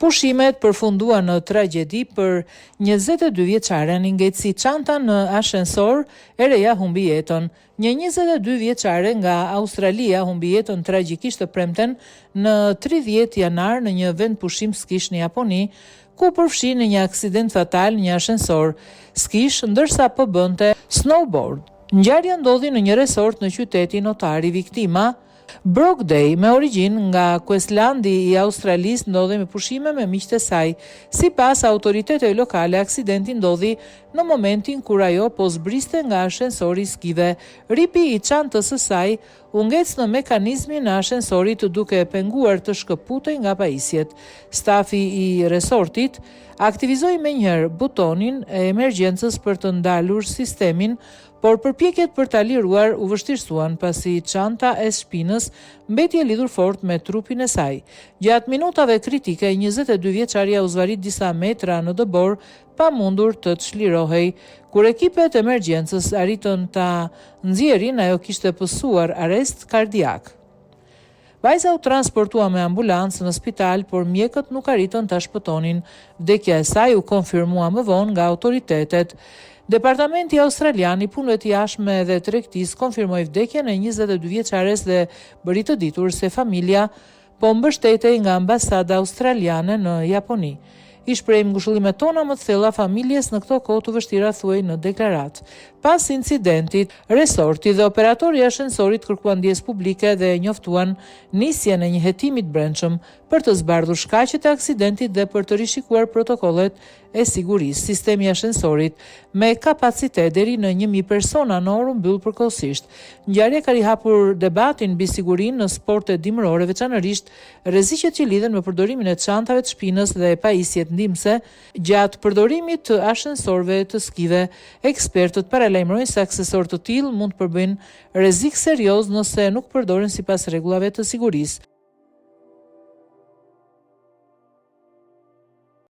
Pushimet përfunduan në tragjedi për 22 vjeçaren, i ngeci çanta në ashensor, e reja humbi jetën. Një 22 vjeçare nga Australia humbi jetën tragjikisht të premten në 30 janar në një vendpushim skish në Japoni, ku u përfshi në një aksident fatal në një ashensor skish ndërsa po bënte snowboard. Ngjarja ndodhi në një resort në qytetin Otari. Viktima, Brooke Day, me origjinë nga Queenslandi i Australisë ndodhej me pushime me miqtë e saj. Sipas autoriteteve lokale, aksidenti ndodhi në momentin kur ajo po zbriste nga ashensori i skive. Rripi i çantës së saj u ngec në mekanizmin e ashensorit duke e penguar të shkëputej nga pajisjet. Stafi i resortit aktivizoi menjëherë butonin e emergjencës për të ndalur sistemin, Por përpjekjet për ta liruar u vështirësuan pasi çanta e shpinës mbeti e lidhur fort me trupin e saj. Gjatë minutave kritike, 22 vjeçarja u zvarrit disa metra në dëborë pa mundur të çlirohej. Kur ekipet e emergjencës arritën ta nxjerrin, ajo kishte pësuar arrest kardiak. Vajza u transportua me ambulancë në spital, por mjekët nuk arritën ta shpëtonin. Vdekja e saj u konfirmua më vonë nga autoritetet. Departamenti Australian i Punëve të Jashtme dhe Tregtisë konfirmoi vdekjen e 22 vjeçares dhe bëri të ditur se familja po mbështetej nga ambasada australiane në Japoni. I shprehim ngushëllimet tona më të thella familjes në këto kohë të vështira, thuhej në deklaratë. Pas incidentit, resorti dhe operatori i ashensorit kërkuan ndjesë publike dhe njoftuan nisjen e një hetimi të brendshëm për të zbardhur shkaqet e aksidentit dhe për të rishikuar protokollet e sigurisë. Sistemi i ashensorit me kapacitet deri në 1000 persona në orë u mbyll përkohësisht. Ngjarja ka rihapur debatin mbi sigurinë në sportet dimërore, veçanërisht Rreziqet që lidhen me përdorimin e çantave të shpinës dhe pajisjet ndihmëse gjatë përdorimit të ashensorëve të skive, ekspertët paralajmërojnë se aksesorë të tillë mund të përbëjnë rrezik serioz nëse nuk përdoren sipas rregullave të sigurisë.